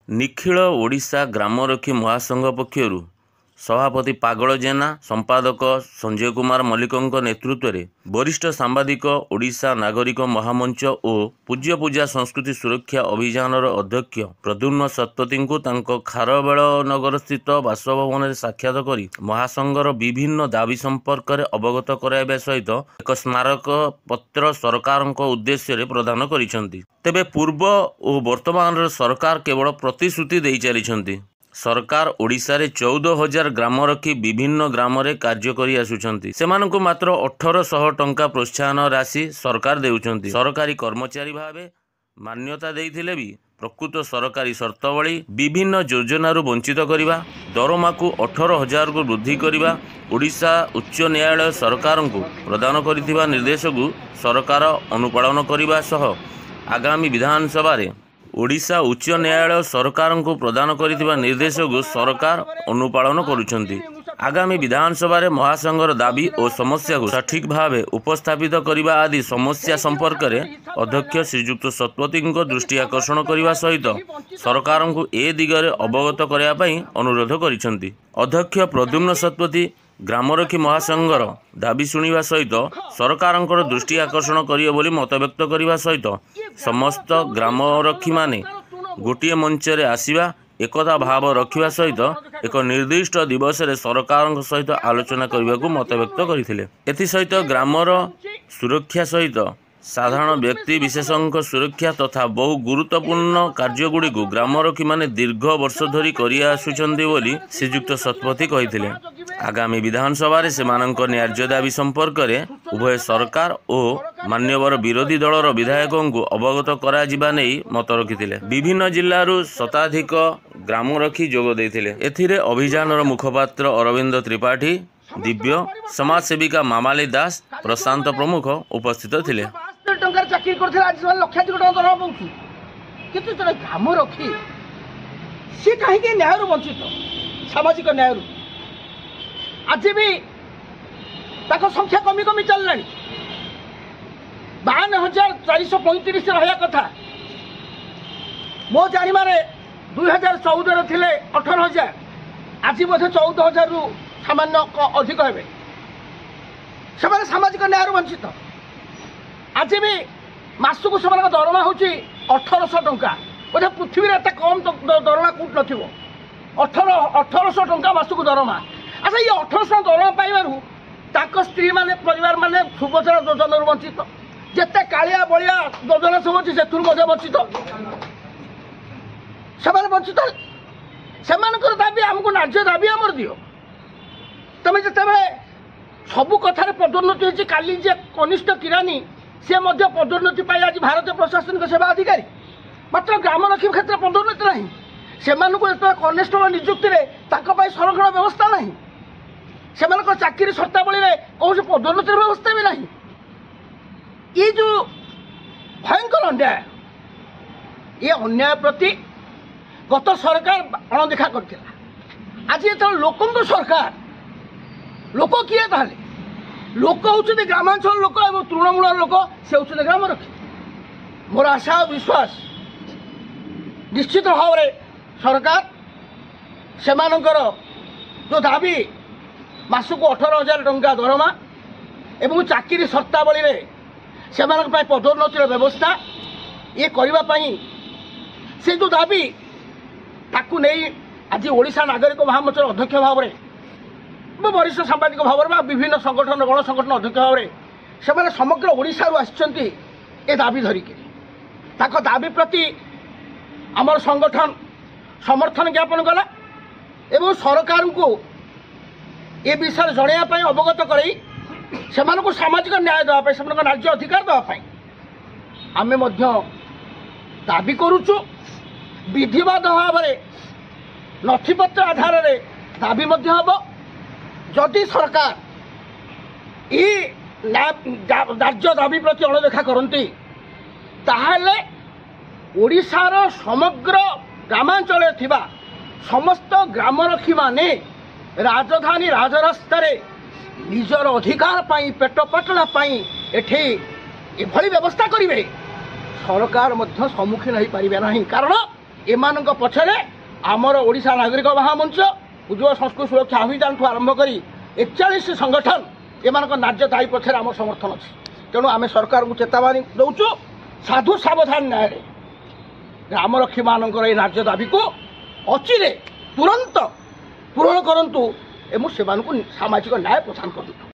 ନିଖିଳ ଓଡ଼ିଶା ଗ୍ରାମରକ୍ଷୀ ମହାସଂଘ ପକ୍ଷରୁ ସଭାପତି ପାଗଳ ଜେନା, ସମ୍ପାଦକ ସଞ୍ଜୟ କୁମାର ମଲ୍ଲିକଙ୍କ ନେତୃତ୍ୱରେ ବରିଷ୍ଠ ସାମ୍ବାଦିକ, ଓଡ଼ିଶା ନାଗରିକ ମହାମଞ୍ଚ ଓ ପୂଜ୍ୟ ପୂଜା ସଂସ୍କୃତି ସୁରକ୍ଷା ଅଭିଯାନର ଅଧ୍ୟକ୍ଷ ପ୍ରଦ୍ୟୁମ୍ନ ଶତପଥୀଙ୍କୁ ତାଙ୍କ ଖାରବେଳ ନଗରସ୍ଥିତ ବାସଭବନରେ ସାକ୍ଷାତ କରି ମହାସଂଘର ବିଭିନ୍ନ ଦାବି ସମ୍ପର୍କରେ ଅବଗତ କରାଇବା ସହିତ ଏକ ସ୍ମାରକ ପତ୍ର ସରକାରଙ୍କ ଉଦ୍ଦେଶ୍ୟରେ ପ୍ରଦାନ କରିଛନ୍ତି। ତେବେ ପୂର୍ବ ଓ ବର୍ତ୍ତମାନର ସରକାର କେବଳ ପ୍ରତିଶ୍ରୁତି ଦେଇ ଚାଲିଛନ୍ତି। ସରକାର ଓଡ଼ିଶାରେ 14,000 ଗ୍ରାମରକ୍ଷୀ ବିଭିନ୍ନ ଗ୍ରାମରେ କାର୍ଯ୍ୟ କରି ଆସୁଛନ୍ତି। ସେମାନଙ୍କୁ ମାତ୍ର 1,800 ଟଙ୍କା ପ୍ରୋତ୍ସାହନ ରାଶି ସରକାର ଦେଉଛନ୍ତି। ସରକାରୀ କର୍ମଚାରୀ ଭାବେ ମାନ୍ୟତା ଦେଇଥିଲେ ବି ପ୍ରକୃତ ସରକାରୀ ସର୍ତ୍ତାବଳୀ, ବିଭିନ୍ନ ଯୋଜନାରୁ ବଞ୍ଚିତ କରିବା, ଦରମାକୁ 18,000କୁ ବୃଦ୍ଧି କରିବା, ଓଡ଼ିଶା ଉଚ୍ଚ ନ୍ୟାୟାଳୟ ସରକାରଙ୍କୁ ପ୍ରଦାନ କରିଥିବା ନିର୍ଦ୍ଦେଶକୁ ସରକାର ଅନୁପାଳନ କରିବା ସହ ଆଗାମୀ ବିଧାନସଭାରେ ଓଡ଼ିଶା ଉଚ୍ଚ ନ୍ୟାୟାଳୟ ସରକାରଙ୍କୁ ପ୍ରଦାନ କରିଥିବା ନିର୍ଦ୍ଦେଶକୁ ସରକାର ଅନୁପାଳନ କରୁଛନ୍ତି। ଆଗାମୀ ବିଧାନସଭାରେ ମହାସଂଘର ଦାବି ଓ ସମସ୍ୟାକୁ ସଠିକ୍ ଭାବେ ଉପସ୍ଥାପିତ କରିବା ଆଦି ସମସ୍ୟା ସମ୍ପର୍କରେ ଅଧ୍ୟକ୍ଷ ଶ୍ରୀଯୁକ୍ତ ଶତପଥୀଙ୍କ ଦୃଷ୍ଟି ଆକର୍ଷଣ କରିବା ସହିତ ସରକାରଙ୍କୁ ଏ ଦିଗରେ ଅବଗତ କରାଇବା ପାଇଁ ଅନୁରୋଧ କରିଛନ୍ତି। ଅଧ୍ୟକ୍ଷ ପ୍ରଦ୍ୟୁମ୍ନ ଶତପଥୀ ଗ୍ରାମରକ୍ଷୀ ମହାସଂଘର ଦାବି ଶୁଣିବା ସହିତ ସରକାରଙ୍କର ଦୃଷ୍ଟି ଆକର୍ଷଣ କରିବେ ବୋଲି ମତବ୍ୟକ୍ତ କରିବା ସହିତ ସମସ୍ତ ଗ୍ରାମରକ୍ଷୀମାନେ ଗୋଟିଏ ମଞ୍ଚରେ ଆସିବା, ଏକତା ଭାବ ରଖିବା ସହିତ ଏକ ନିର୍ଦ୍ଦିଷ୍ଟ ଦିବସରେ ସରକାରଙ୍କ ସହିତ ଆଲୋଚନା କରିବାକୁ ମତବ୍ୟକ୍ତ କରିଥିଲେ। ଏଥିସହିତ ଗ୍ରାମର ସୁରକ୍ଷା ସହିତ ସାଧାରଣ ବ୍ୟକ୍ତି ବିଶେଷଙ୍କ ସୁରକ୍ଷା ତଥା ବହୁ ଗୁରୁତ୍ୱପୂର୍ଣ୍ଣ କାର୍ଯ୍ୟଗୁଡ଼ିକୁ ଗ୍ରାମରକ୍ଷୀମାନେ ଦୀର୍ଘ ବର୍ଷ ଧରି କରିଆସୁଛନ୍ତି ବୋଲି ଶ୍ରୀଯୁକ୍ତ ଶତପଥୀ କହିଥିଲେ। ଆଗାମୀ ବିଧାନସଭାରେ ସେମାନଙ୍କ ନ୍ୟାଯ୍ୟ ଦାବି ସମ୍ପର୍କରେ ଉଭୟ ସରକାର ଓ ମାନ୍ୟବର ବିରୋଧୀ ଦଳର ବିଧାୟକଙ୍କୁ ଅବଗତ କରାଯିବା ନେଇ ମତ ରଖିଥିଲେ। ବିଭିନ୍ନ ଜିଲ୍ଲାରୁ ଶତାଧିକ ଗ୍ରାମରକ୍ଷୀ ଯୋଗ ଦେଇଥିଲେ। ଏଥିରେ ଅଭିଯାନର ମୁଖପାତ୍ର ଅରବିନ୍ଦ ତ୍ରିପାଠୀ, ଦିବ୍ୟ, ସମାଜସେବିକା ମାମାଲି ଦାସ, ପ୍ରଶାନ୍ତ ପ୍ରମୁଖ ଉପସ୍ଥିତ ଥିଲେ। ଟଙ୍କାରେ ଚାକିରି କରିଥିଲେ, ଆଜି ସେମାନେ ଲକ୍ଷାଧିକ ଟଙ୍କା ଦରମା ପାଉଛି। କିନ୍ତୁ ଜଣେ ଗ୍ରାମ ରକ୍ଷୀ ସିଏ କାହିଁକି ନ୍ୟାୟରୁ ବଞ୍ଚିତ, ସାମାଜିକ ନ୍ୟାୟରୁ? ଆଜି ବି ତାଙ୍କ ସଂଖ୍ୟା କମି କମି ଚାଲିଲାଣି। 52,435 ରହିବା କଥା, ମୋ ଜାଣିବାରେ 2014ରେ ଥିଲେ 18,000, ଆଜି ବୋଧେ 14,000ରୁ ସାମାନ୍ୟ ଅଧିକ ହେବେ। ସେମାନେ ସାମାଜିକ ନ୍ୟାୟରୁ ବଞ୍ଚିତ। ଆଜି ବି ମାସକୁ ସେମାନଙ୍କ ଦରମା ହେଉଛି 1,800 ଟଙ୍କା। ବୋଧେ ପୃଥିବୀରେ ଏତେ କମ୍ ଦରମା କେଉଁଠି ନଥିବ, 1,800 ଟଙ୍କା ମାସକୁ ଦରମା। ଆଚ୍ଛା, ଇଏ 1,800 ଦରମା ପାଇବାରୁ ତାଙ୍କ ସ୍ତ୍ରୀମାନେ, ପରିବାରମାନେ ସୁଭଦ୍ରା ଯୋଜନାରୁ ବଞ୍ଚିତ, ଯେତେ କାଳିଆ ବଳିଆ ଯୋଜନା ସବୁ ଅଛି ସେଥିରୁ ମଧ୍ୟ ବଞ୍ଚିତ ସେମାନେ। ବଞ୍ଚିତ ସେମାନଙ୍କର ଦାବି, ଆମକୁ ନ୍ୟାଯ୍ୟ ଦାବି ଆମର ଦିଅ। ତମେ ଯେତେବେଳେ ସବୁ କଥାରେ ପଦୋନ୍ନତି ହେଇଛି, କାଲି ଯେ କନିଷ୍ଠ କିରାନୀ ସେ ମଧ୍ୟ ପଦୋନ୍ନତି ପାଇ ଆଜି ଭାରତୀୟ ପ୍ରଶାସନିକ ସେବା ଅଧିକାରୀ, ମାତ୍ର ଗ୍ରାମରକ୍ଷୀ କ୍ଷେତ୍ରରେ ପଦୋନ୍ନତି ନାହିଁ। ସେମାନଙ୍କୁ ଯେତେବେଳେ କନେଷ୍ଟବଳ ନିଯୁକ୍ତିରେ ତାଙ୍କ ପାଇଁ ସଂରକ୍ଷଣ ବ୍ୟବସ୍ଥା ନାହିଁ, ସେମାନଙ୍କ ଚାକିରି ସର୍ତ୍ତାବଳୀରେ କୌଣସି ପଦୋନ୍ନତିର ବ୍ୟବସ୍ଥା ବି ନାହିଁ। ଏଇ ଯେଉଁ ଭୟଙ୍କର ଅନ୍ୟାୟ, ଏ ଅନ୍ୟାୟ ପ୍ରତି ଗତ ସରକାର ଅଣଦେଖା କରିଥିଲା। ଆଜି ଯେତେବେଳେ ଲୋକଙ୍କ ସରକାର, ଲୋକ କିଏ ତାହେଲେ? ଲୋକ ହେଉଛନ୍ତି ଗ୍ରାମାଞ୍ଚଳ ଲୋକ ଏବଂ ତୃଣମୂଳ ଲୋକ, ସେ ହେଉଛନ୍ତି ଗ୍ରାମରକ୍ଷୀ। ମୋର ଆଶା ଓ ବିଶ୍ୱାସ, ନିଶ୍ଚିତ ଭାବରେ ସରକାର ସେମାନଙ୍କର ଯେଉଁ ଦାବି, ମାସକୁ 18,000 ଟଙ୍କା ଦରମା ଏବଂ ଚାକିରି ସର୍ତ୍ତାବଳୀରେ ସେମାନଙ୍କ ପାଇଁ ପଦୋନ୍ନତିର ବ୍ୟବସ୍ଥା ଇଏ କରିବା ପାଇଁ ସେ ଯେଉଁ ଦାବି, ତାକୁ ନେଇ ଆଜି ଓଡ଼ିଶା ନାଗରିକ ମହାମଞ୍ଚର ଅଧ୍ୟକ୍ଷ ଭାବରେ ଏବଂ ବରିଷ୍ଠ ସାମ୍ବାଦିକ ଭାବରେ ବା ବିଭିନ୍ନ ସଂଗଠନ, ଗଣ ସଂଗଠନ ଅଧ୍ୟକ୍ଷ ଭାବରେ ସେମାନେ ସମଗ୍ର ଓଡ଼ିଶାରୁ ଆସିଛନ୍ତି ଏ ଦାବି ଧରିକିରି। ତାଙ୍କ ଦାବି ପ୍ରତି ଆମର ସଂଗଠନ ସମର୍ଥନ ଜ୍ଞାପନ କଲା ଏବଂ ସରକାରଙ୍କୁ ଏ ବିଷୟରେ ଜଣାଇବା ପାଇଁ, ଅବଗତ କରାଇ ସେମାନଙ୍କୁ ସାମାଜିକ ନ୍ୟାୟ ଦେବା ପାଇଁ, ସେମାନଙ୍କ ନ୍ୟାଯ୍ୟ ଅଧିକାର ଦେବା ପାଇଁ ଆମେ ମଧ୍ୟ ଦାବି କରୁଛୁ। ବିଧିବଦ୍ଧ ଭାବରେ ନଥିପତ୍ର ଆଧାରରେ ଦାବି ମଧ୍ୟ ହେବ। ଯଦି ସରକାର ଏଇ ନ୍ୟାଯ୍ୟ ଦାବି ପ୍ରତି ଅଣଦେଖା କରନ୍ତି, ତାହେଲେ ଓଡ଼ିଶାର ସମଗ୍ର ଗ୍ରାମାଞ୍ଚଳରେ ଥିବା ସମସ୍ତ ଗ୍ରାମରକ୍ଷୀମାନେ ରାଜଧାନୀ ରାଜରାସ୍ତାରେ ନିଜର ଅଧିକାର ପାଇଁ, ପେଟ ପାଟଣା ପାଇଁ ଏଠି ଏଭଳି ବ୍ୟବସ୍ଥା କରିବେ, ସରକାର ମଧ୍ୟ ସମ୍ମୁଖୀନ ହୋଇପାରିବେ ନାହିଁ। କାରଣ ଏମାନଙ୍କ ପଛରେ ଆମର ଓଡ଼ିଶା ନାଗରିକ ମହାମଞ୍ଚ, ଉଜ୍ଜଳ ସଂସ୍କୃତି ସୁରକ୍ଷା ଅଭିଯାନଠୁ ଆରମ୍ଭ କରି 41 ସଂଗଠନ ଏମାନଙ୍କ ନ୍ୟାଯ୍ୟ ଦାବି ପଛରେ ଆମର ସମର୍ଥନ ଅଛି। ତେଣୁ ଆମେ ସରକାରଙ୍କୁ ଚେତାବନୀ ଦେଉଛୁ, ସାଧୁ ସାବଧାନ ନ୍ୟାୟରେ ଗ୍ରାମରକ୍ଷୀମାନଙ୍କର ଏହି ନ୍ୟାଯ୍ୟ ଦାବିକୁ ଅଚିରେ ତୁରନ୍ତ ପୂରଣ କରନ୍ତୁ ଏବଂ ସେମାନଙ୍କୁ ସାମାଜିକ ନ୍ୟାୟ ପ୍ରଦାନ କରନ୍ତୁ।